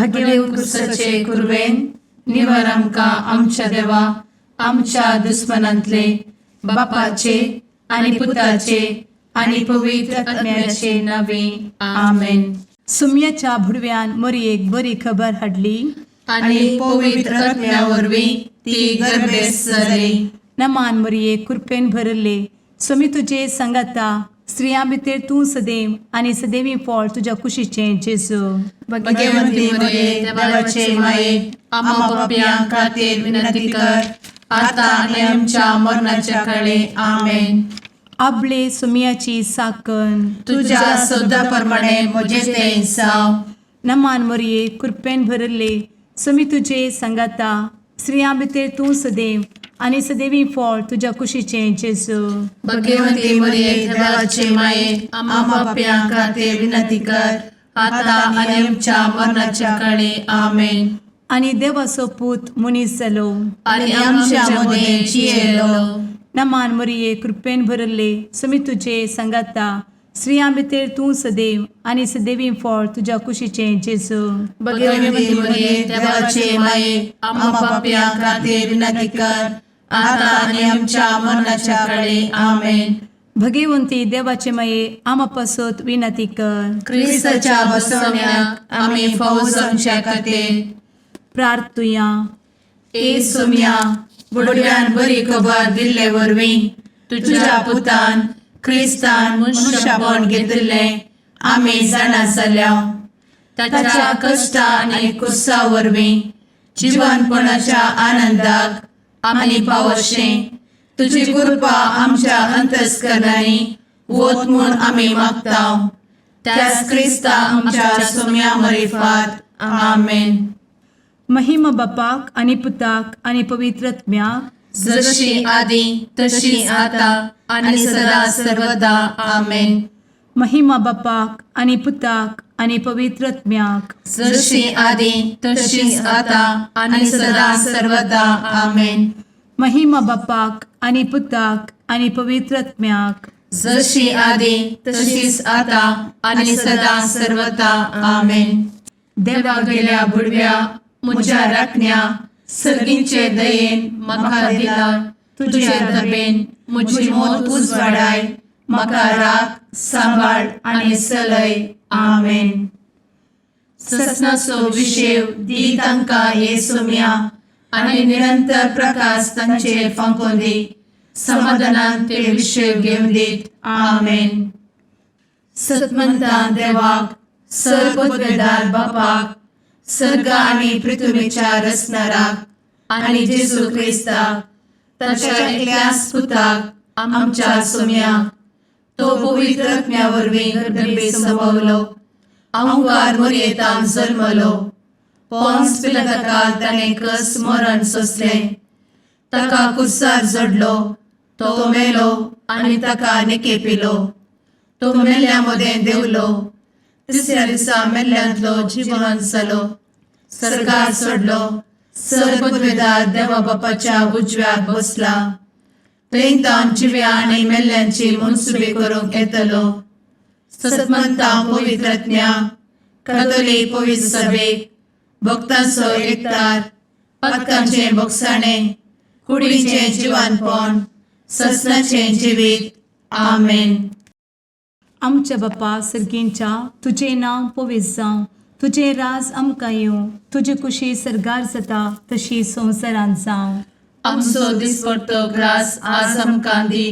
भगेवन क्रुसाचे कुरवेन निवर आमकां आमच्या देवा आमच्या दुस्मनांतले बापाचे आनी पुताचे आनी पवित्र आत्म्याचे नावे. आमेन. सुम्याच्या भुडव्यान मोरयेक बरी खबर हाडली आनी पवित्र आत्म्या वरवीं ती गर्भेस्त जाली. नमान मोरये, कृपेन भरले, स्वामी तुजे सांगाता. स्त्रियां भितर तूं सदैव आनी सदैवी फळ तुज्या कुशीचें जेजू. भगवंती मरिये, देवाचे माये, आम्हा पापयां खातीर विनंती कर, आता आनी आमच्या मरणाच्या काळे. आमेन. आबले सुमियाची साकन. तुझ्या शब्दा प्रमाणे म्हजे ते जावं. नमान मोरये, कृपेन भरले, स्वामी तुजे सांगाता. स्त्रियां भितर तूं सदैव आनी सदैवी फळ तुज्या कुशीचें जेजू. भगवंती मरिये, देवाचे माये, आम्हा पापयां खातीर विनंती कर, आता आनी आमच्या मरणाच्या काळे. आमेन. आनी देवाचो पूत मनीस जालो आनी आमच्या मदें जियेलो. नमान मोरये, कृपेन भरले, स्वामी तुजे सांगाता. स्त्रियां भितर तूं सदैव आनी सदैवी फळ तुज्या कुशीचें जेजू. भगवंती मरिये, देवाचे माये, आम्हा पापयां खातीर विनंती कर, आता आनी आमच्या मरणाच्या काळे. आमेन. भगवंती देवाचे माये, आमा पासत विनंती कर. क्रिस्ताच्या बसवण्याक आमी फावो जावच्या खातीर. प्रार्थुया. ए सोम्या, बुडव्यान बरी खबर दिल्ले वरवीं तुझ्या पुतान क्रिस्तान मनुष्यपण घेतिल्लें आमी जाणा जाल्या. ताच्या कश्टा आनी कुर्सा वरवीं जिवनपणाच्या आनंदाक आमी पावशें तुजी कृपा आमच्या अंतस्करणांनी वत म्हूण आमी मागता, त्याच क्रिस्ता आमच्या सोम्या मरिफात. आमेन. महिमा बापाक आनी पुताक आनी पवित्र आत्म्याक. जशी आदी तशी आता आणि सदा सर्वदा. आमेन. महिमा बापाक आनी पुताक आनी पवित्र आत्म्याक. जशी आदी तशीच आता आणि सदा सर्वदा. आमेन. महिमा बापाक आनी पुताक आनी पवित्र आत्म्याक. जशी आदी तशीच आता आणि सदा सर्वदा. आमेन. देवा गेल्या बुडव्या म्हज्या राखण्या, सर्गींचे दयेन म्हाका दिला तुझे दबेन म्हजी मोत उजवाडाय, म्हाका राख, सांबाळ आनी चलय. आमेन. ससनाचो विशेव दी तांकां हे सोम्या आनी निरंतर प्रकाश तांचेर फांकोवन दी. समाधानान ते विशेव घेवन दीत. आमेन. सतमंतान देवाक, सर्वपदवेदार बापाक, सर्ग आनी पृथ्वीच्या रचणाराक आनी जेजू क्रिस्ताक ताच्या एकल्याच पुताक आमच्या सोम्याक, तो पवित्र आत्म्या वरवीं गर्भे संभवलो, अंकार मोरयेतान जल्मलो, पोन्स पिलाताकाल ताणें कस मरण सोंसलें, ताका कुर्सार जडलो, तो मेलो आनी ताका निकेपिलो, तो मेल्ल्या मदें देंवलो, तिसऱ्या दिसा मेल्ल्यांतलो जिवन जालो, सर्गार चडलो, सर्वपदवेदार देवा बापाच्या उजव्याक बसला, थंय तावन जिव्या आनी मेल्ल्यांची मनसुबी करूंक येतलो. सतमंता पवित्र आत्म्या, कातोलीक पवित्र सभेक, भक्तांचो एकतार, पातकांचें भोगसाणें, कुडीचें जिवानपण, ससनाचें जिवीत. आमेन. आमच्या बापा सर्गींच्या, तुजें नांव पवित्र जावं, तुजें राज आमकां येवं, तुजी कुशी सर्गार जाता तशी संवसारांत जावं. आमचो दिसपडतो ग्रास आज आमकां दी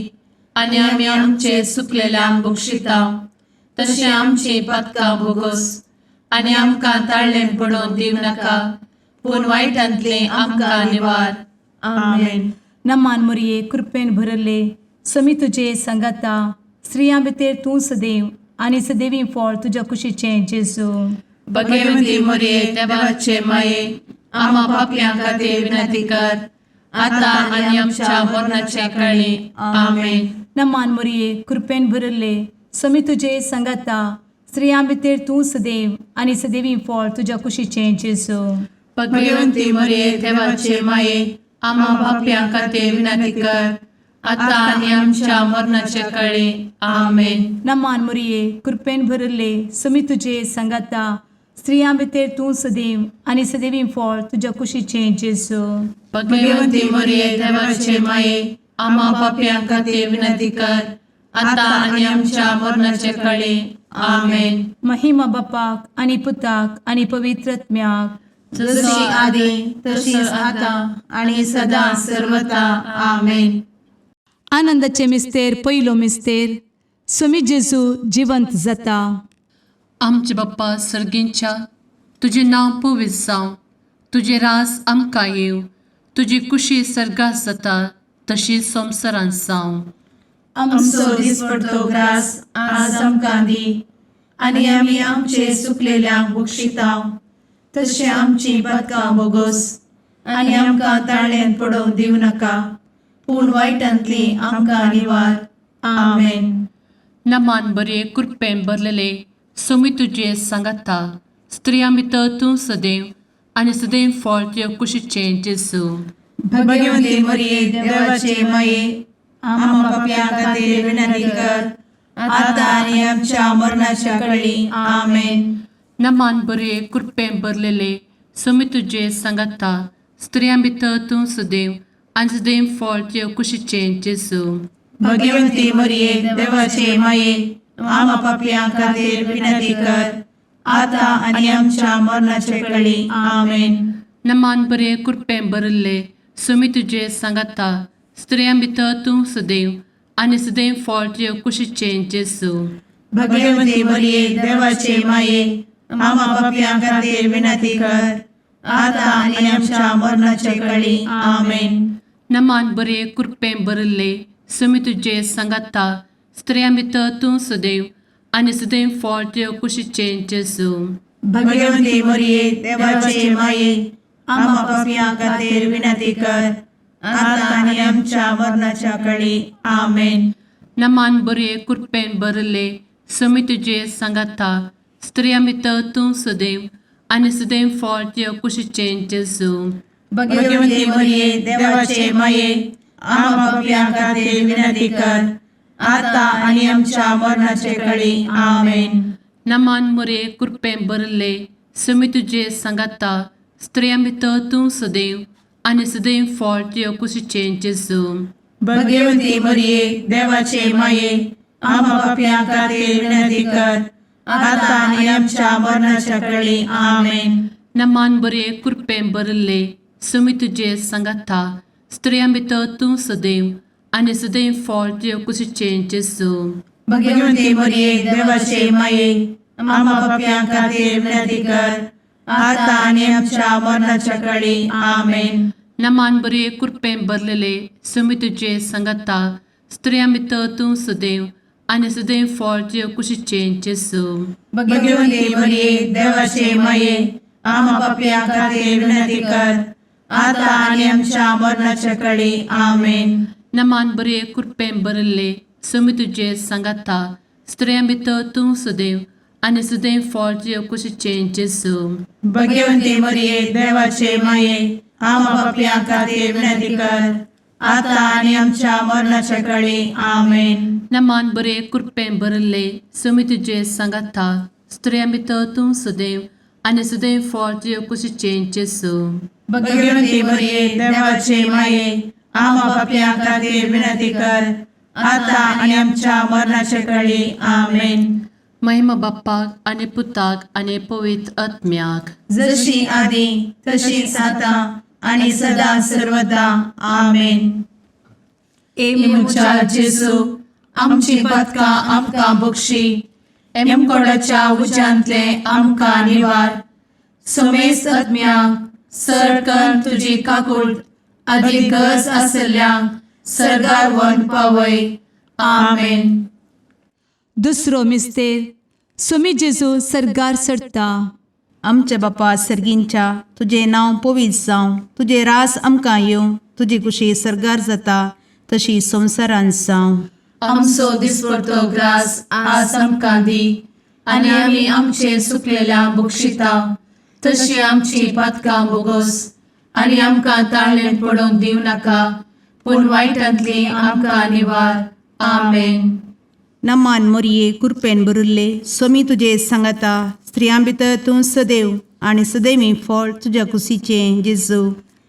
आनी आमी आमचे चुकलेल्यांक बक्षिता तशें आमची पातकां भोगोस आनी आमकां ताळ्ळें पडोवन दिवं नाका, पूण वायटांतलें आमकां निवार. आमेन. नमान मोरये, कृपेन भरले, समी तुजे सांगाता. स्त्रियां भितर तूं सदैव आनी सदैवी फळ तुज्या कुशीचें जेजू. भगवती मोरये, देवाचे माये, आम्हा पापयां खातीर विनंती कर, आता आनी आमच्या मरणाच्या काळी. आमेन. नमान मोरये, कृपेन भरले, समी तुजे सांगाता. स्त्रियां भितर तूं सदैव आनी सदैवी फळ तुज्या कुशीचें जेजू. भगवंती मोरये, देवाचे माये, आम्हा पापयां खातीर विनंती कर, आता आनी आमच्या मरणाच्या काळी. आमेन. नमान मोरये, कृपेन भरले, समी तुजे सांगाता. स्त्रियां भितर तूं सदैव आनी सदैवी फळ तुज्या कुशीचें जेजू. भगवती मरिये, देवाचे माये, आम्हा पापयां खातीर विनंती कर, आतां आनी आमच्या मरणाचे कळी. आमेन. महिमा बापाक आनी पुताक आनी पवित्र आत्म्याक. जशी आदी तशीच आतां आनी सदां सर्वता. आमेन. आनंदाचे मिस्तेर, पयलो मिस्तेर, सुमी जेजू जिवंत जाता. आमचे बाप्पा सर्गींच्या, तुजें नांव पवित्र जावं, तुजें रास आमकां येवं, तुजी कुशी सर्गात जाता तशी संवसारांत जावं. आमचो दिसपडतो ग्रास आज आमकां दी आनी आमी आमचे सुकलेल्यांक बक्षितांव तशें आमची पदकां बोगोस आनी आमकां ताळ्यान पडोवंक दिवं नाका, पूण वायटांतली आमकां निवार. आमेन. नमान बरे, कृपेन भरलेले, सोमी तुजें सांगाता, स्त्रियां भितर तूं सदैव आनी सदैव फळ तुज्या कुशीचें जेजू. भगवंती मरिये, देवाचे माये, आम्हा पापयां खातीर विनंती कर, आतां आनी आमच्या मरणाच्या कळी. आमेन. नमान बरे, कृपेन भरलेले, सोमी तुजें सांगाता, स्त्रियां भितर तूं सदैव आनी सदैव फळ तुज्या कुशीचें जेजू. भगवंती मरिये, देवाचे माये, आम्हा पापयां खातीर विनंती कर, आतां आनी आमच्या मरणाचे कळी. आमेन. नमान बरे, कृपेन भरिल्ले, सोमी तुजें सांगाता, स्त्रियां भितर तूं सदैव आनी सदैव फळ तुज्या कुशीचें जेजू. भगवंती मरिये, देवाचे माये, आम्हा पापयां खातीर विनंती कर, आतां आनी आमच्या मरणाचे कळी. आमेन. नमान बरे, कृपेन भरिल्ले, सोमी तुजें सांगाता, स्त्रियां भितर तूं सदैव आनी सदैव फळ तुज्या कुशीचें जेजू. भगवंती मरिये, देवाचे माये, आम्हा पापयां खातीर विनंती कर, आतां आनी आमच्या मरणाच्या कळी. आमेन. नमान बरे, कृपेन भरिल्ले, सोमी तुजें सांगाता, स्त्रियां भितर तूं सदैव आनी सदैव फळ तुज्या कुशीचें जेजू. भगवंती मरिये, देवाचे माये, आम्हा पापयां खातीर विनंती कर, आतां आनी आमच्या मरणाचे कळी. आमेन. नमान मोरे, कृपेन भरिल्ले, सोमी तुजें सांगाता, स्त्रियां भितर तूं सदैव आनी सदैव फळ तुज्या कुशीचें जेजू. भगवंती मरिये, देवाचे माये, आम्हा पापयां खातीर विनंती कर, आतां आनी आमच्या मरणाच्या कळी. आमेन. नमान बरे, कृपेन भरिल्ले, सोमी तुजें सांगाता, स्त्रियां भितर तूं सदैव आनी सदैव फळ तुज्या कुशीचें जेजू. भगवंती मरिये, देवाचे माये, आम्हा पापयां खातीर विनंती कर, आतां आनी आमच्या मरणाच्या कळी. आमेन. नमान बरे, कृपेन भरलेले, सोमी तुजें सांगाता, स्त्रियां भितर तूं सदैव आनी सदैव फळ तुज्या कुशीचें जेजू. भगवंती मरिये, देवाचे माये, आम्हा पापयां खातीर विनंती कर, आतां आनी आमच्या मरणाच्या कळी. आमेन. नमान बरे, कृपेन भरिल्ले, सोमी तुजें सांगाता, स्त्रियां भितर तूं सदैव आनी सदैव फळ तुज्या कुशीचें जेजू. भगवंती मरिये, देवाचे माये, आम्हा पापयां खातीर विनंती कर, आतां आनी आमच्या मरणाच्या कळी. आमेन. नमान बरे, कृपेन भरिल्ले, सोमी तुजें सांगाता, स्त्रियां भितर तूं सदैव आनी सदैव फळ तुज्या कुशीचें जेजू. भगवंती मरिये, देवाचे माये, आम्हा पापयां खातीर विनंती कर, आतां आनी आमच्या मरणाच्या कळी. आमेन. महिमा बाप्पाक आनी पुताक आनी पवित्र आत्म्याक. जशी आदी तशीच आतां आनी सदां सर्वदा. आमेन. ए म्हज्या जेजू, आमची पदकां आमकां बक्षी, एमकोडाच्या उज्यांतले आमकां निवार, समेस्त आत्म्यांक सरकन तुजी काकूळ आदी गरज आसल्ल्यांक सर्गार वन पावय. आमेन. दुसरो मिस्तेर, सुमी जेजू सर्गार चडता. आमच्या बापा सर्गींच्या, तुजें नांव पवित्र जावं, तुजें रास आमकां येवं, तुजी कुशी सर्गार जाता तशी संवसारांत जावं. आमचो दिसपडतो ग्रास आज आमकां दी आनी आमी आमचे सुकलेल्या बक्षिता तशी आमची पातकां बोगोस आनी आमकां ताळ्ळें पडोवंक दिवं नाका, पूण वायटांतली आमकां निवार. आमेन. नमान मोरये कुरपेन भरिल्ले सोमी तुजे सांगाता स्त्रियां भितर तूं सदैव आनी सदैवी फळ तुज्या कुशीचें जेजू.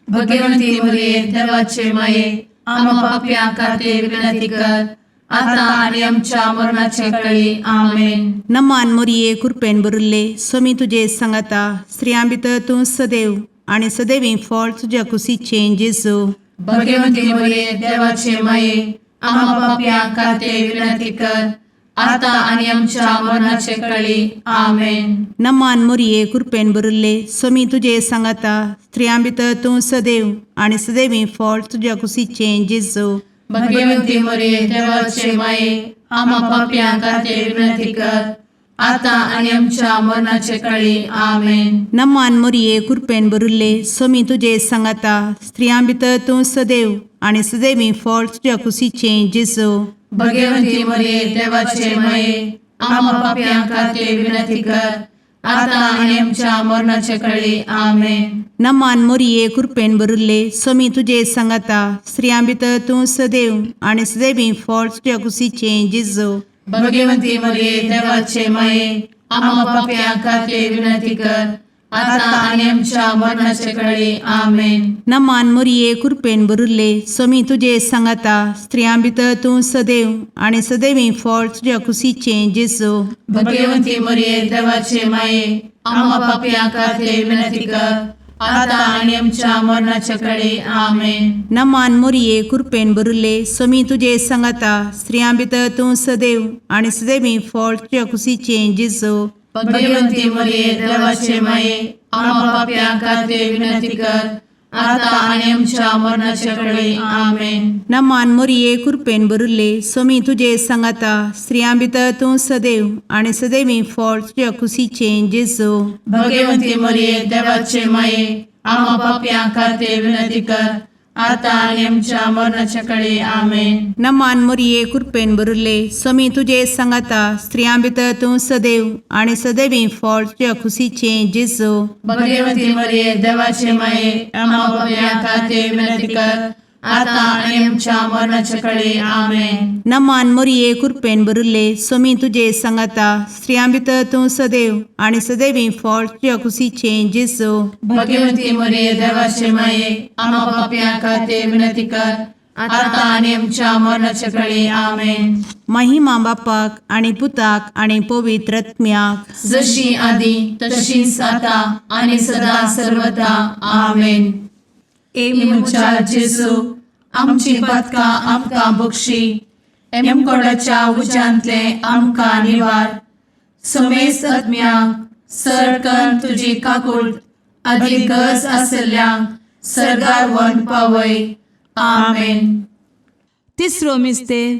भगवंती मरिये देवाचे माये आम्हा पापयां खातीर विनंती कर आता आनी आमच्या मरणाचे कळी. आमेन. नमान मोरये कुरपेन भरिल्ले सोमी तुजे सांगाता स्त्रियां भितर तूं सदैव आनी सदैवी फळ तुज्या कुशीचें जेजू. भगवंती मरिये देवाचे माये आम्हा पापयां खातीर विनंती कर आता आनी आमच्या मरणाचे कळी. आमेन. नमान मोरये कुरपेन भरिल्ले सोमी तुजे सांगाता स्त्रियां भितर तूं सदैव आनी सदैवी फळ तुज्या कुशीचें जेजू. भगवंती मरिये देवाचे माये आम्हा पापयां खातीर विनंती कर आता आनी आमच्या मरणाचे कळी. आमेन. नमान मोरये कुरपेन भरिल्ले सोमी तुजे सांगाता स्त्रियां भितर तूं सदैव आनी सदैवी फळ तुज्या कुशीचें जेजू. भगवंती मरिये देवाचे माये आम्हा पापयां खातीर विनंती कर आता आनी आमच्या मरणाचे कळी. आमेन. नमान मोरये कुरपेन भरिल्ले सोमी तुजे सांगाता स्त्रियां भितर तूं सदैव आनी सदैवी फळ तुज्या कुशीचें जेजू. भगवंती मरिये देवाचे माये आम्हा पापयां खातीर विनंती कर आता आनी आमच्या मरणाचे कळी. आमेन. नमान मोरये कुरपेन भरिल्ले सोमी तुजे सांगाता स्त्रियां भितर तूं सदैव आनी सदैवी फळ तुज्या कुशीचें जेजू. भगवंती मरिये देवाचे माये आम्हा पापयां खातीर विनंती कर आता आनी आमच्या मरणाचे कळी. आमेन. नमान मोरये कुरपेन भरिल्ले सोमी तुजे सांगाता स्त्रियां भितर तूं सदैव आनी सदैवी फळ तुज्या कुशीचें जेजू. भगवंती मरिये देवाचे माये आम्हा पापयां खातीर विनंती कर आता आनी आमच्या मरणाचे कळी. आमेन. नमान मोरये कुरपेन भरिल्ले सोमी तुजे सांगाता स्त्रियां भितर तूं सदैव आनी सदैवी फळ तुज्या कुशीचें जेजू. भगवंती मरिये देवाचे माये आम्हा पापयां खातीर विनंती कर आता आनी आमच्या मरणाचे कळी. आमेन. नमान मोरये कुरपेन भरिल्ले सोमी तुजे सांगाता स्त्रियां भितर तूं सदैव आनी सदैवी फळ तुज्या कुशीचें जेजू. भगवंती मरिये देवाचे माये आम्हा पापयां खातीर विनंती कर आता आनी आमच्या मरणाचे कळी. आमेन. नमान मोरये कुरपेन भरिल्ले सोमी तुजे सांगाता स्त्रियां भितर तूं सदैव आनी सदैवी फळ तुज्या कुशीचें जेजू. भगवंती मरिये देवाचे माये आम्हा पापयां खातीर विनंती कर आता आनी आमच्या मरणाचे कळी. आमेन. महिमा बापाक आनी पुताक आनी पवित्र आत्म्याक. जशी आदी तशीच आता आनी सदा सर्वदा. आमेन. ए म्हज्या जेजू आमची पातकां आमकां बक्षी एमकोडाच्या उज्यांतले आमकां निवार समेस्त आत्म्यांक सरकन तुजी काकूट आदी गरज आसल्ल्यांक सरगार वन पावय. आमेन. तिसरो मिस्तेर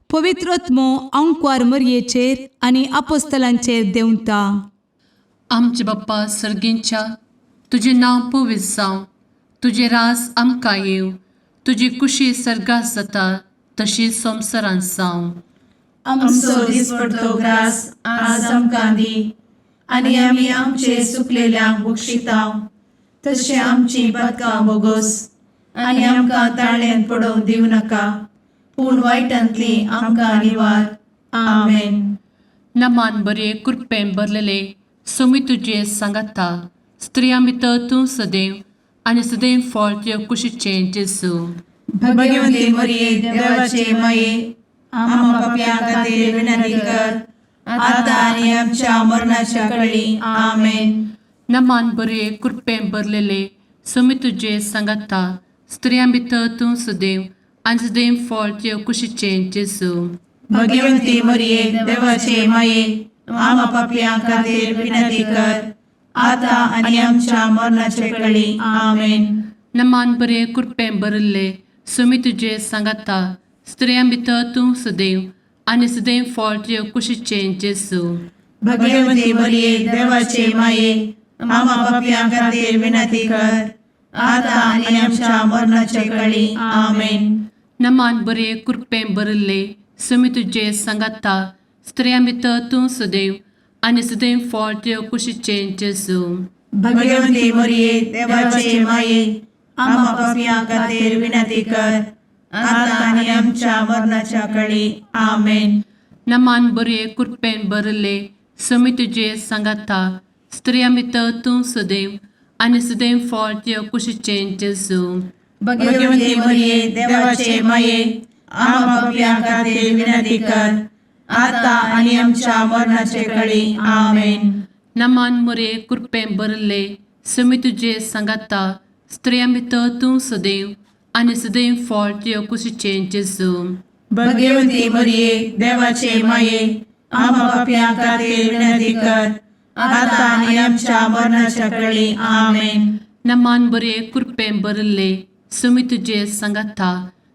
पवित्र आत्मो अंकवार मरयेचेर आनी आपोस्तलांचेर देंवता. आमचे बाप्पा सर्गींच्या तुजें नांव पवित्र जावं, तुजें राज आमकां येवं, तुजी कुशी सर्गात जाता तशी संवसारांत जावं. आमचो दिसपडतो ग्रास आज आमकां दी आनी आमी आमचे सुकलेल्यांक बक्षितांव तशें आमची पातकां बोगोस आनी आमकां ताळ्यांत पडोवंक दिवं नाका पूण वायटांतली आमकां निवार. आमेन. नमान बरे कृपेन भरलेले सोमी तुजे सांगाता स्त्रियां भितर तूं सदैव आनी सदैव फळ तुज्या कुशीचें जेजू. भगवंती मरिये देवाचे माये आम्हा पापयां खातीर विनंती कर आता आनी आमच्या मरणाच्या कळी. आमेन. नमान बरे कृपेन भरलेले सोमी तुजे सांगाता स्त्रियां भितर तूं सदैव आनी सदैव फळ तुज्या कुशीचें जेजू. भगवंती मरिये देवाचे माये आम्हा पापयां खातीर विनंती कर आता आनी आमच्या मरणाच्या कळी. आमेन. नमान बरे कृपेन भरिल्ले सोमी तुजे सांगाता स्त्रियां भितर तूं सदैव आनी सदैव फळ तुज्या कुशीचें जेजू. भगवंती मरिये देवाचे माये आम्हा पापयां खातीर विनंती कर आता आनी आमच्या मरणाच्या कळी. आमेन. नमान बरे कृपेन भरिल्ले सोमी तुजे सांगाता स्त्रियां भितर तूं सदैव आनी सदैव फळ तुज्या कुशीचें जेजू. भगवंती मरिये देवाचे माये आम्हा पापयां खातीर विनंती कर आता आनी आमच्या मरणाच्या कळी. आमेन. नमान बरये कृपेन भरले समी तुजे सांगाता स्त्रिया भितर तूं सदैव आनी सदैव फळ तुज्या कुशीचें जेजू. भगवती मरिये, देवाचे माये, आम्हा पापयां खातीर विनंती कर, आता आनी आमच्या मरणाचे कळी. आमेन. नमान मुरे कृपेन भरले समी तुजे सांगाता स्त्रिया भितर तूं सदैव आनी सदैव फळ तुज्या कुशीचें जेजू. भगवती मरिये, देवाचे माये, आम्हा पापयां खातीर विनंती कर, आता आनी आमच्या मरणाच्या कळी. आमेन. नमान बरे कृपेन भरले समी तुजे सांगाता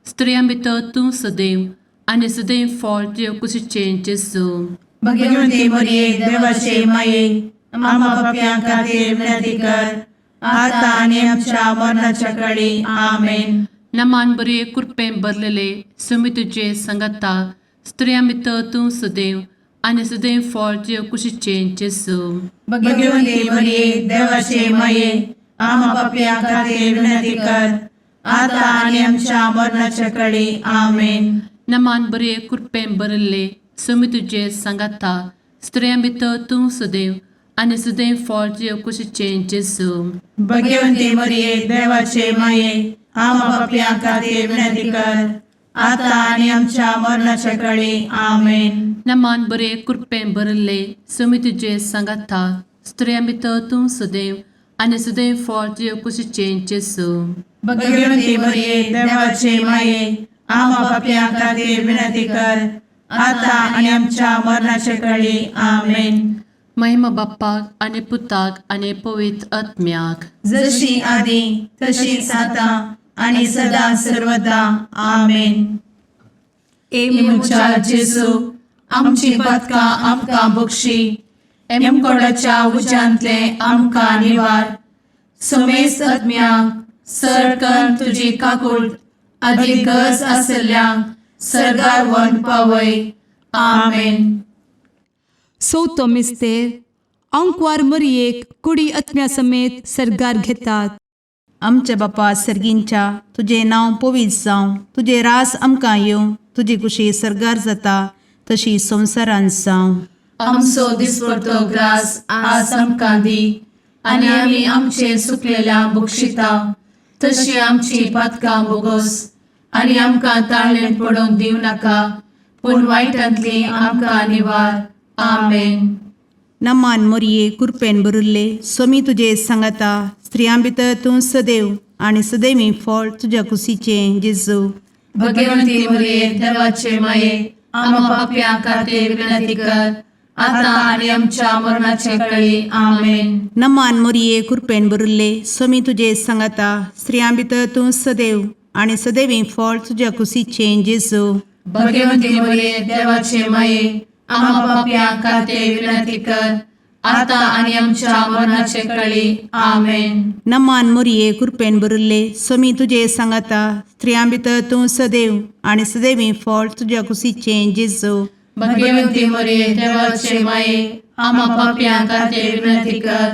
स्त्रिया भितर तूं सदैव आनी सदैव फळ तुज्या कुशीचें जेजू. भगवती मरिये, देवाचे माये, आम्हा पापयां खातीर विनंती कर, आता आनी आमच्या मरणाच्या कळी. आमेन. नमान बरे कृपेन भरलेले समी तुजे सांगाता स्त्रिया भितर तूं सदैव आनी सदैव फळ तुज्या कुशीचें जेजू. भगवती मरिये, देवाचे माये, आम्हा पापयां खातीर विनंती कर, आता आनी आमच्या मरणाच्या कळी. आमेन. नमान बरे कृपेन भरले समी तुजे सांगाता स्त्रिया भितर तूं सदैव आनी सदैव फळ तुज्या कुशीचें जेजू. भगवती मरिये, देवाचे माये, आम्हा पापयां खातीर विनंती कर, आता आनी आमच्या मरणाच्या कळी. आमेन. नमान बरे कृपेन भरले समी तुजे सांगाता स्त्रिया भितर तूं सदैव आनी सदैव फळ तुज्या कुशीचें जेजू. भगवती मरिये, देवाचे माये, आम्हा पापयां खातीर विनंती कर, आता आनी आमच्या मरणाच्या कळी. आमेन. महिमा बाप्पाक आनी पुताक आनी पवित्र आत्म्याक. जशी आदी तशीच आता आणि सदा सर्वदा. आमेन. ए म्हज्या जेजू, आमची पातकां आमकां बक्षी, एमकोडाच्या उज्यांतले आमकां निवार, समेस्त आत्म्यांक सरकन तुजी काकूळ आदी गरज आसल्ल्यांक सरगार व्हरून पावय. आमेन. चवथो मिस्तेर आंकवार मरियेक कुडी आत्म्या समेत सर्गार घेतात. आमच्या बापा सर्गींच्या, तुजें नांव पवित्र जावं, तुजें रास आमकां येवं, तुजी कुशी सर्गार जाता तशी संवसारांत जावं. आमचो दिसपडतो ग्रास आज आमकां दी आनी आमी आमचे सुकलेल्या बक्षिता तशी आमची पातकां बोगोस आनी आमकां ताळणेंत पडोवंक दिवं नाका, पूण वायटांतली आमकां निवार. आमेन. नमान मोरये, कुरपेन भरिल्ले, सोमी तुजे सांगाता, स्त्रियां भितर तूं सदैव आनी सदैवी फळ तुज्या कुशीचें जेजू. भगवंती मरिये, देवाचे माये, आम्हा पापयां खातीर विनंती कर, आता आनी आमच्या मरणाचे कळी. आमेन. नमान मोरये, कुरपेन भरिल्ले, सोमी तुजे सांगाता, स्त्रियां भितर तूं सदैव आनी सदैवी फळ तुज्या कुशीचें जेजू. भगवंती मरिये, देवाचे माये, आम्हा पापयां खातीर विनंती कर, आता आनी आमच्या मरणाचे कळी. आमेन. नमान मोरये, कुरपेन भरिल्ले, सोमी तुजे सांगाता, स्त्रियां भितर तूं सदैव आनी सदैवी फळ तुज्या कुशीचें जेजू. भगवंती मरिये, देवाचे माये, आम्हा पापयां खातीर विनंती कर,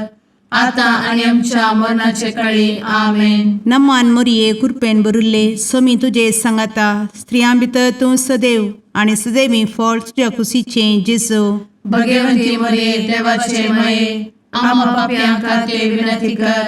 आता आनी आमच्या मरणाचे कळी. आमेन. नमान मोरये, कुरपेन भरिल्ले, सोमी तुजे सांगाता, स्त्रियां भितर तूं सदैव आनी सदैवी फळ तुज्या कुशीचें जेजू. भगवंती मरिये, देवाचे माये, आम्हा पापयां खातीर विनंती कर,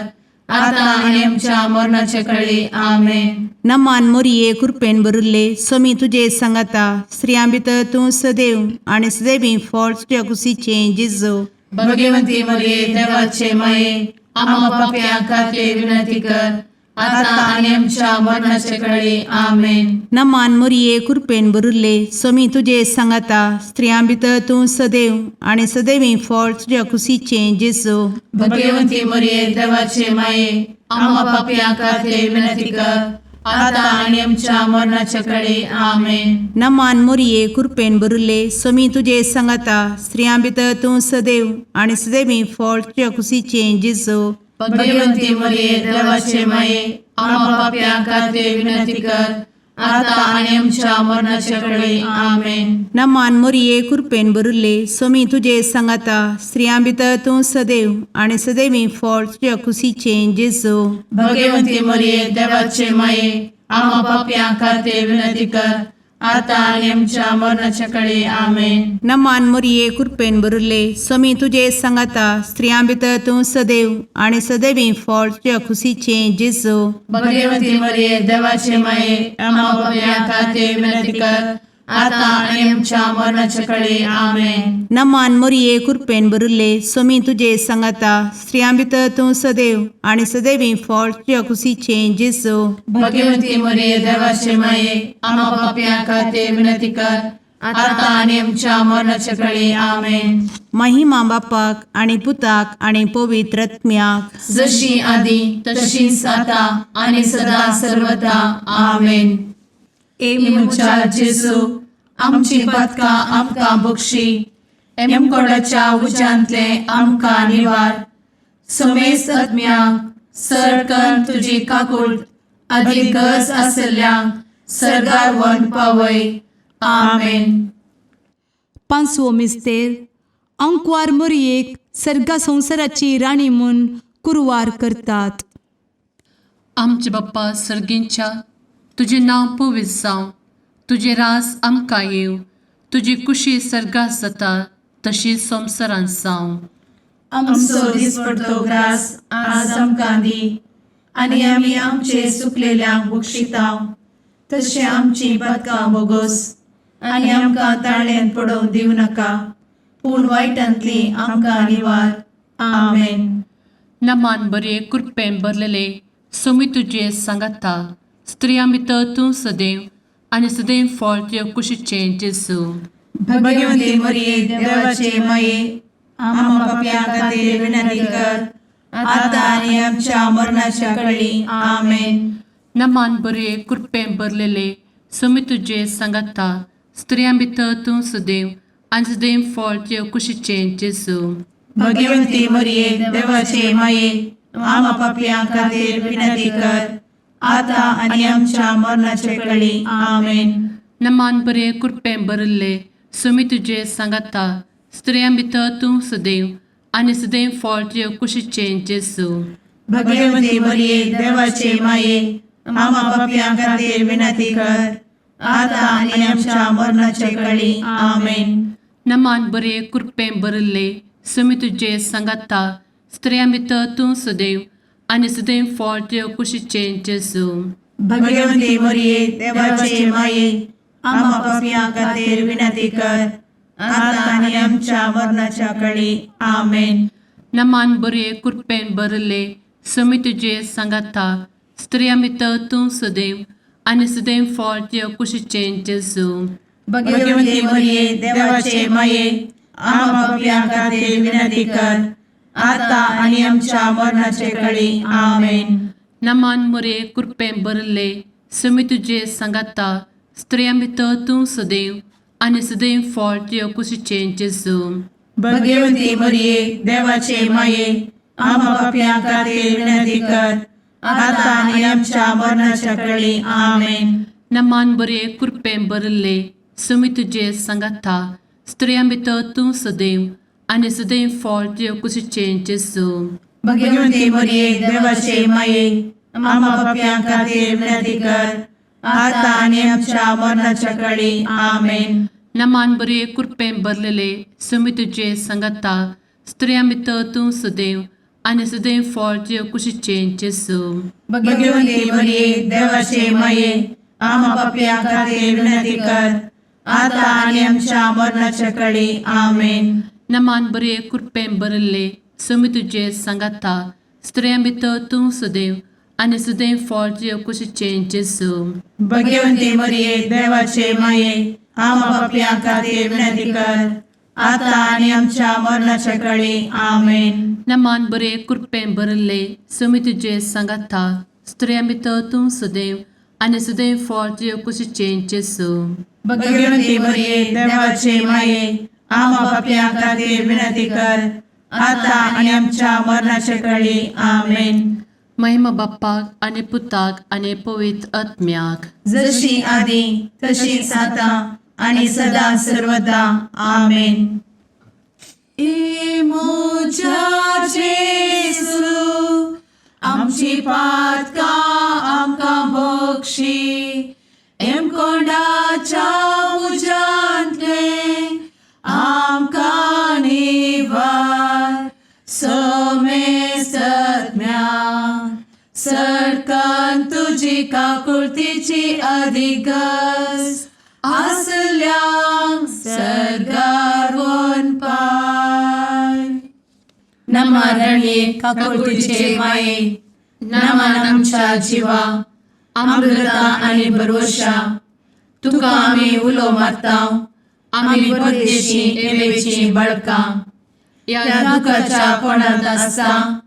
आता आनी आमच्या मरणाचे कळी. आमेन. नमान मोरये, कुरपेन भरिल्ले, सोमी तुजे सांगाता, स्त्रियां भितर तूं सदैव आनी सदैवी फळ तुज्या कुशीचें जेजू. भगवंती मरिये, देवाचे माये, आम्हा पापयां खातीर विनंती कर, आता आनी आमच्या मरणाचे कळी. आमेन. नमान मोरये, कुरपेन भरिल्ले, सोमी तुजे सांगाता, स्त्रियां भितर तूं सदैव आनी सदैवी फळ तुज्या कुशीचें जेजू. भगवंती मरिये, देवाचे माये, आम्हा पापयां खातीर विनंती कर, आता आनी आमच्या मरणाचे कळी. आमेन. नमान मोरये, कुरपेन भरिल्ले, सोमी तुजे सांगाता, स्त्रियां भितर तूं सदैव आनी सदैवी फळ तुज्या कुशीचें जेजू. भगवंती मरिये, देवाचे माये, आम्हा पापयां खातीर विनंती कर, आता आनी आमच्या मरणाचे कळी. आमेन. नमान मोरये, कुरपेन भरिल्ले, सोमी तुजे सांगाता, स्त्रियां भितर तूं सदैव आनी सदैवी फळ तुज्या कुशीचें जेजू. भगवंती मरिये, देवाचे माये, आम्हा पापयां खातीर विनंती कर, आतां आनी आमच्या मरणाच्या कडे आमेन. नमान मोरये, कृपेन भरिल्ले, स्वामी तुजे सांगाता. स्त्रियां भितर तूं सदैव आनी सदैवी फळ तुज्या खुशीचें जेजू. भगवती मरिये, देवाचे माये, आम्हा पापयां खातीर विनंती कर, आतां आनी आमच्या मरणाच्या कडे आमेन. नमान मोरये, कृपेन भरिल्ले, स्वामी तुजे सांगाता. स्त्रियां भितर तूं सदैव आनी सदैवी फळ तुज्या खुशीचें जेजू. भगवती मरिये, देवाचे माये, आम्हा पापयां खातीर विनंती कर, आतां आनी आमच्या मरणाच्या कडे आमेन. महिमा बापाक आनी पुताक आनी पवित्र आत्म्याक. जशी आदी तशीच आता आणि सदा सर्वदा आमेन. ए म्हज्या जेजू, आमची पदकां आमकां बक्षी, एमकोडाच्या उज्यांतले आमकां निवार, समेस्त आत्म्यांक सरकन तुजी काकूट आदी गरज आसल्ल्यांक सरगार वन पावय. आमेन. पांचवो मिस्तेर, आंकवार मोरयेक सर्गा संवसाराची राणी म्हूण कुरवार करतात. आमचे बाप्पा सर्गींच्या, तुजें नांव पवित्र जावं, तुजें राज आमकां येवं, तुजी कुशी सर्गात जाता तशी संवसारांत जावं. आमचो दिसपडतो ग्रास आज आमकां दी, आनी आमी आमचे सुकलेल्यांक बक्षितांव, तशें आमची पदकां बोगोस, आनी आमकां ताळ्यान पडोवंक दिवं नाका, पूण वायटांतली आमकां निवार. आमेन. नमान बरे, कृपेन भरलेले, सोमी तुजें सांगाता. स्त्रियां भितर तूं सदैव आनी सदैव फळ तुज्या कुशीचें जेजू. भगवती मरिये, देवाचे माये, आम्हा पापयां खातीर विनंती कर, आतां आनी आमच्या मरणाच्या कळी. आमेन. नमान बरे, कृपेन भरलेले, सोमी तुजें सांगाता. स्त्रियां भितर तूं सदैव आनी सदैव फळ तुज्या कुशीचें जेजू. भगवती मरिये, देवाचे माये, आम्हा पापयां खातीर विनंती कर, आतां आनी आमच्या मरणाचे कळी. आमेन. नमान बरे, कृपेन भरिल्ले, सोमी तुजें सांगाता. स्त्रियां भितर तूं सदैव आनी सदैव फळ तुज्या कुशीचें जेजू. भगवती मरिये, देवाचे माये, आम्हा पापयां खातीर विनंती कर, आतां आनी आमच्या मरणाचे कळी. आमेन. नमान बरे, कृपेन भरिल्ले, सोमी तुजें सांगाता. स्त्रियां भितर तूं सदैव आनी सदैव फळ तुज्या कुशीचें जेजू. भगवती मरिये, देवाचे माये, आम्हा पापयां खातीर विनंती कर, आतां आनी आमच्या मरणाच्या कळी. आमेन. नमान बरे, कृपेन भरिल्ले, सोमी तुजें सांगाता. स्त्रियां भितर तूं सदैव आनी सदैव फळ तुज्या कुशीचें जेजू. भगवती मरिये, देवाचे माये, आम्हा पापयां खातीर विनंती कर, आतां आनी आमच्या मरणाचे कळी. आमेन. नमान मोरे, कृपेन भरिल्ले, सोमी तुजें सांगाता. स्त्रियां भितर तूं सदैव आनी सदैव फळ तुज्या कुशीचें जेजू. भगवती मरिये, देवाचे माये, आम्हा पापयां खातीर विनंती कर, आतां आनी आमच्या मरणाच्या कळी. आमेन. नमान बरे, कृपेन भरिल्ले, सोमी तुजें सांगाता. स्त्रियां भितर तूं सदैव आनी सदैव फळ तुज्या कुशीचें जेजू. भगवती मरिये, देवाचे माये, आम्हा पापयां खातीर विनंती कर, आतां आनी आमच्या मरणाच्या कळी. आमेन. नमान बरे, कृपेन भरलेले, सोमी तुजें सांगाता. स्त्रियां भितर तूं सदैव आनी सदैव फळ तुज्या कुशीचें जेजू. भगवती मरिये, देवाचे माये, आम्हा पापयां खातीर विनंती कर, आतां आनी आमच्या मरणाच्या कळी. आमेन. नमान बरे, कृपेन भरिल्ले, सोमी तुजें सांगाता. स्त्रियां भितर तूं सदैव आनी सदैव फळ तुज्या कुशीचें जेजू. भगवती मरिये, देवाचे माये, आम्हा पापयां खातीर विनंती कर, आतां आनी आमच्या मरणाच्या कळी. आमेन. नमान बरे, कृपेन भरिल्ले, सोमी तुजें सांगाता. स्त्रियां भितर तूं सदैव आनी सदैव फळ तुज्या कुशीचें जेजू. भगवती मरिये, देवाचे माये, आम्हा पापयां खातीर विनंती कर, आतां आनी आमच्या मरणाच्या कळी. आमेन. महिमा बाप्पाक आनी पुताक आनी पवित्र आत्म्याक. जशी आदी तशीच आतां आणि सदा सर्वदा. आमेन. ए म्हज्या जेजू, आमची पातकां आमकां बक्षी, एमकोंडाच्या तुजी काकुळतीची अधिगस आसल्यांक सर्गार पाय. नमरणये काकुळतीचे माये, नमन आमच्या जिवा, अमृता आनी भरवशा, तुका आमी उलो मारता, आमी परदेशी एवेची बळकां ह्या दुखाच्या कोणांत आसता,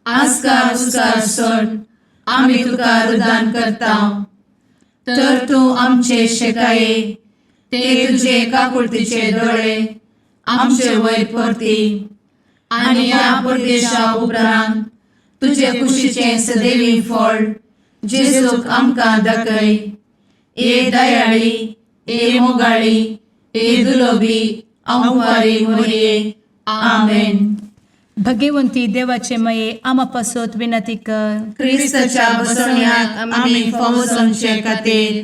आस्कार उस्कार सोड आमी तुका रुदान करता, तर तूं आमचे शेकाये ते तुजे काकुळतीचे दोळे आमचे वयर परती आनी ह्या परदेशा उपरांत तुजे कुशीचें सदैवी फळ जेजूक आमकां दाखय. ए दयाळी, ए मोगाळी, ए दुलोबी अंवारी मोरये, आमेन. भगवंती देवाचे मये आमा पासत विनंती कर. क्रिस्ताच्या बसवण्याक आमी फावो जावचे खातीर.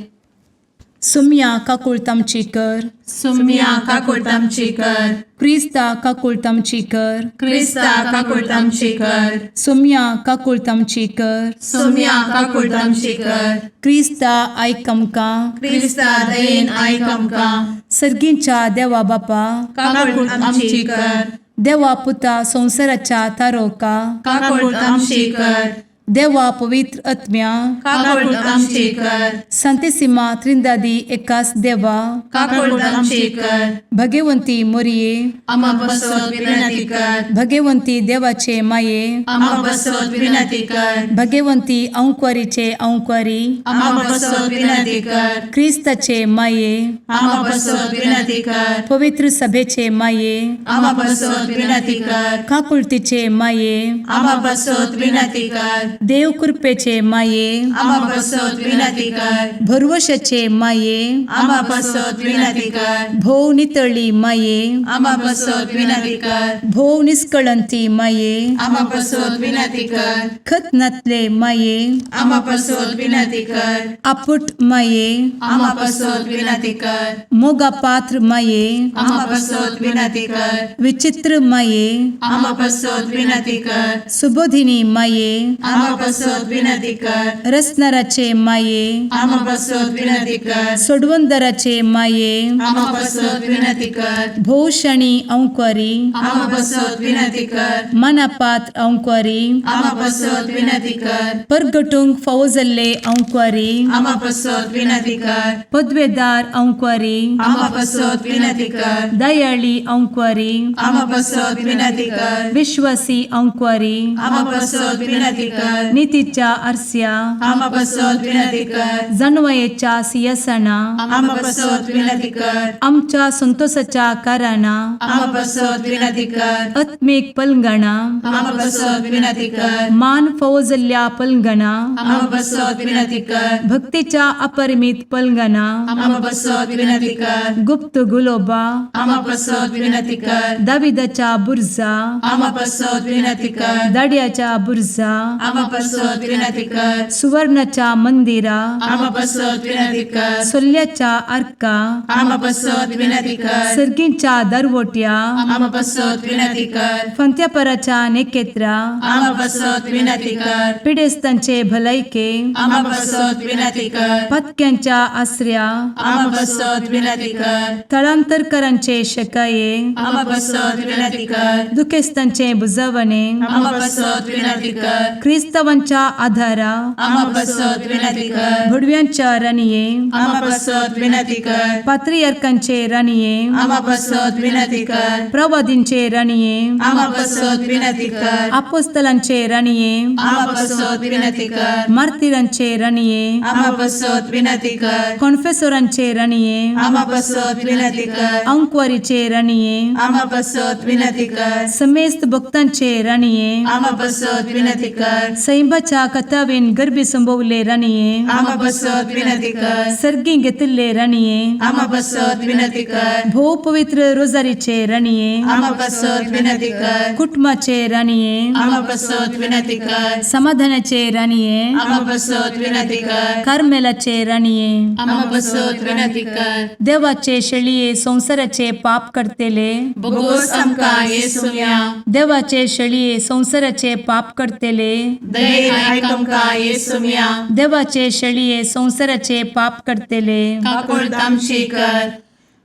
सुम्या काकुळत आमची कर. सुम्या काकुळट आमची कर. क्रिस्ता काकुळत आमची कर. क्रिस्ता काकुळट आमची कर. सुम्या काकुळत आमची कर. सुम्या काकुळट आमची कर. क्रिस्ता आयक आमकां. क्रिस्ता दयेन आयक आमकां. सर्गींच्या देवा बापा, काकुळट आमची कर. देवा पुता संवसाराच्या तारोका, काकुळट आमची कर. देवा पवित्र आत्म्या, काकुळट आमची कर. संतेसिमा त्रिंदादी एकास देवा, काकुळट आमची कर. भगवंती मोरये, आमा बसत विनंती कर. भगवंती देवाचे माये, आमा बसत विनंती कर. भगवंती अंक्वारीचे अंक्वारी, आमा बसत विनंती कर. क्रिस्ताचे माये, आमा बसत विनंती कर. पवित्र सभेचे माये, आमा बसत विनंती कर. काकुळतीचे माये, आमा बसत विनंती कर. देव कृपेचे माये, आमा बसत विनंती कर. भरवशाचे माये, आमा बसत विनंती कर. भोव नितळी माये, आमा बसत विनंती कर. भोव निस्कळंती माये, आमा बसत विनंती कर. खत नातले माये, आमा बसत विनंती कर. आपुट माये, आमा बसत विनंती कर. मोगा पात्र माये, आमा बसत विनंती कर. विचित्र माये, आमा बसत विनंती कर. सुबोधिनी माये, आमा बसत विनंती कर. रसनाराचे माये, आमा बसत विनंती कर. सोडवंदराचे माये, आमा बसत विनंती कर. भोवशणी अंक्वारी, आमा बसत विनंती कर. मनापात्र अंक्वारी, आमा बसत विनंती कर. परगटूंक फावो जाल्ले अंक्वारी, आमा बसत विनंती कर. पदवेदार अंक्वारी, आमा बसत विनंती कर. दयाळी अंक्वारी, आमा बसत विनंती कर. विश्वासी अंक्वारी, आमा बसत विनंती कर. नितीच्या आरस्या, आमा बसत विनंती कर. जानवयेच्या सियासना, आमा बसत विनंती कर. आमच्या संतोषाच्या कारणा, आमा बसत विनंती कर. आत्मीक पलंगणा, आमा बसत विनंती कर. मान फावो जाल्ल्या पलंगणा, आमा बसत विनंती कर. भक्तीच्या अपरिमित पलंगणा, आमा बसत विनंती कर. गुप्त गुलोबा, आमा बसत विनंती कर. दाविदाच्या बुर्जा, आमा बसत विनंती कर. दाड्याच्या बुर्जा, आमा बसत विनंती कर. सुवर्णाच्या मंदिरा, आमा बसत विनंती कर. सोल्ल्याच्या आर्का, आमा बसत विनंती कर. सर्गींच्या दरवट्या, आमा बसत विनंती कर. फंत्यापराच्या नेकेत्रा, आमा बसत विनंती कर. पिडेस्तांचे भलायके, आमा बसत विनंती कर. पत्क्यांच्या आसऱ्या, आमा बसत विनंती कर. थळांतरकरांचे शकाये, आमा बसत विनंती कर. दुखेस्तांचे बुजवणे, आमा बसत विनंती कर. क्रिस्तावांच्या आधारा, आमा बसत विनंती कर. भुडव्यांच्या राणये, आमा बसत विनंती कर. पात्रियर्कांचे राणये, आमा बसत विनंती कर. प्रवादींचे राणये, आमा बसत विनंती कर. आपोस्तलांचे राणये, आमा बसत विनंती कर. मार्तिरांचे राणये, आमा बसत विनंती कर. कॉन्फेसोरांचे राणये, आमा बसत विनंती कर. अंक्वारीचे राणये, आमा बसत विनंती कर. समेस्त भक्तांचे राणये, आमा बसत विनंती कर. सैंबाच्या कथावेन गर्भी संभवले राणये, आमा बसत विनंती कर. सर्गी घेतिल्ले राणये, आमा बसत विनंती कर. भोव पवित्र रोजारीचे राणये, आमा बसत विनंती कर. कुटुंबाचे राणये, आमा बसत विनंती कर. समाधानाचे राणये, आमा बसत विनंती कर. कार्मेलाचे राणये, आमा बसत विनंती कर. देवाचे शेळये संवसाराचे पाप करतेले, बोगोस आमकां येसुया. देवाचे शेळये संवसाराचे पाप करतेले, दयेन आयक आमकां येसुम्या. देवाचे शेळये संवसाराचे पाप करतले, काकुळट आमची कर.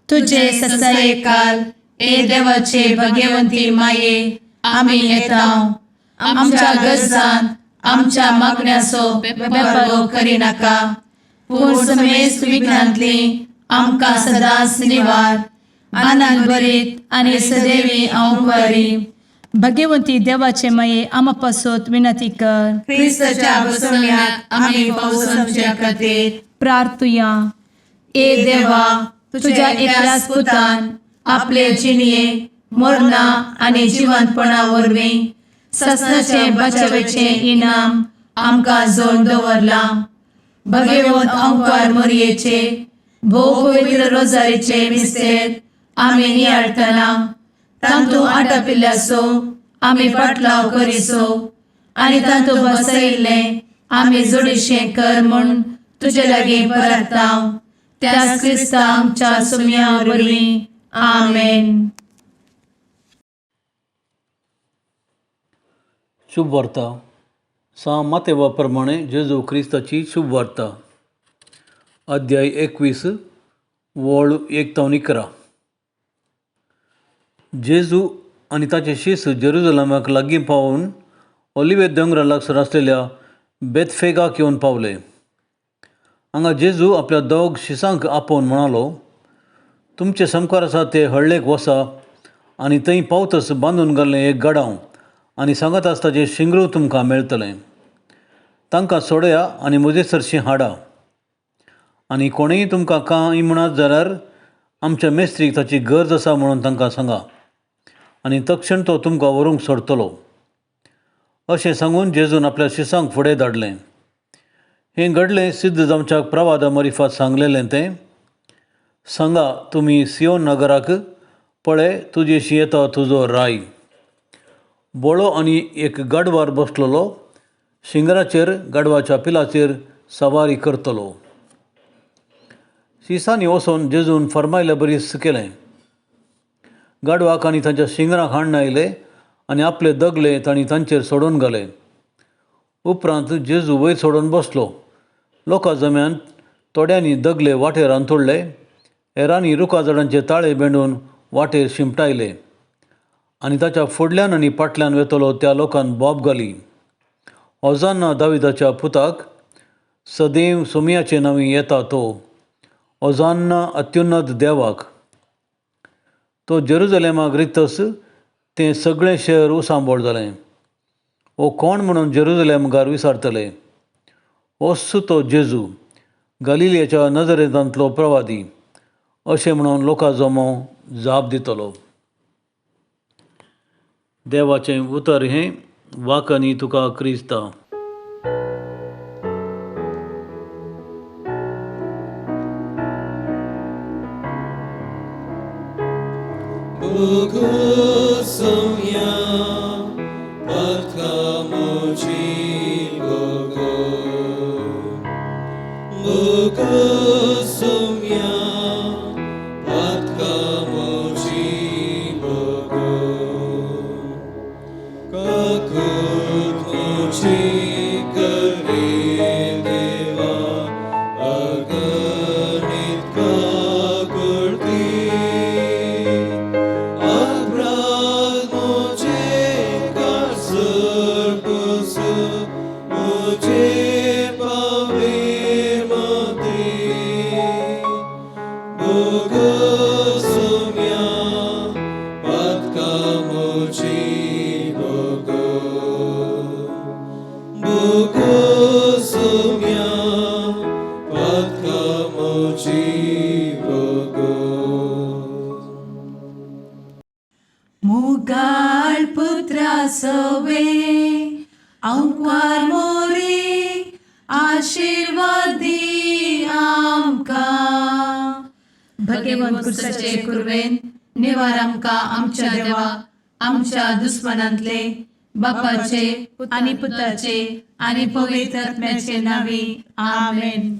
तुजे ससायेकाल ए देवाचे भगवंती माये, आमी येता. आमच्या गरजान आमच्या मागण्याचो बेपर्वो करिनाका, पूण समेस्त विघ्नांतली आमकां सदांच निवार. आनंद भरीत आनी सदैवी अंवकारी भगवंती देवाचे माये, आमा पासत विनंती कर. क्रिस्ताच्या बसवण्याक आमी पावसाच्या खातीर. प्रार्थुया. ए देवा, तुझ्या एकल्याच पुतान आपले जिणये मरणा आनी जिवंतपणा वरवीं ससनाचे बचावेचें इनाम आमकां जोड दवरलां. भगवंत अंकार मोरयेचे भोव पवित्र रोजारीचे मिस्तेर आमी नियाळटना तांतू आटापिल्ल्याचो आमी पाटलाव करिसो आनी तांतू बसयिल्लें आमी जोडीशें कर म्हूण तुजे लागीं परताव, त्याच क्रिस्ता आमच्या सुम्या वरवीं. आमेन. शुभ वार्ता सां मातेवा प्रमाणे जेजू क्रिस्ताची शुभ वार्ता, अध्याय 21, वळ 1 तावन 11. जेजू आनी ताचे शीस जेरुजलमाक लागीं पावून ओलिवे दोंगरा लागसर आसलेल्या बेतफेगाक येवन पावले. हांगा जेजू आपल्या दोग शिसांक आपोवन म्हणालो, तुमचे सामकार आसा ते हळ्ळेक वसा आनी थंय पावतच बांदून घाल्लें एक गाडांव आनी सांगत आसताचें शिंगरू तुमकां मेळटलें. तांकां सोडया आनी म्हजे सरशीं हाडा. आनी कोणूय तुमकां कांय म्हणत जाल्यार आमच्या मेस्त्रीक ताची गरज आसा म्हणून तांकां सांगा, आनी तक्षण तो तुमकां व्हरूंक सोडटलो. अशें सांगून जेजून आपल्या शिसांक फुडें धाडलें. हें घडलें सिद्ध जावच्याक प्रवादा मरिफात सांगलेलें तें, सांगा तुमी सियोन नगराक, पळय तुजेशी येता तुजो राय, बोळो आनी एक गाडवार बसलेलो, शिंगराचेर गाडवाच्या पिलाचेर सवारी करतलो. शिसांनी वचून जेजून फर्मायले बरीच केलें. गाडवाक आनी तांच्या शिंगरांक हाडून आयले आनी आपले दगले तांणी तांचेर सोडून घाले. उपरांत जेजू वयर सोडून बसलो. लोकां जम्यान थोड्यांनी दगले वाटेर अंथुळ्ळे, हेरांनी रुखा झाडांचे ताळे बेंडून वाटेर शिंपटायले आनी ताच्या फुडल्यान आनी फाटल्यान वेतलो त्या लोकान बोब घाली, ओजान्ना दाविदाच्या पुताक, सदैव सोमयाचे नांवी येता तो, ओजान्ना अत्युन्नत देवाक. तो जेरुजलेमाक रितस तें सगळें शहर उसांबोळ जालें. हो कोण म्हणून जेरुजलेमकार विचारतले? होच तो जेजू, गालिलियाच्या नजरेंतलो प्रवादी, अशें म्हणून लोकां जमो जाप दितलो. देवाचें उतर हें वाकनी तुका क्रिस्ता. मुगाळ पुत्रा सवे अंकार मोरे आशीर्वादी आमकां. भगवंत कुर्साचे कुर्वेन निवार आमकां आमच्या देवा, आमच्या दुस्मनांतले, बापाचे आनी पुताचे आनी पवित्र आत्म्याचे नांवी. आमेन.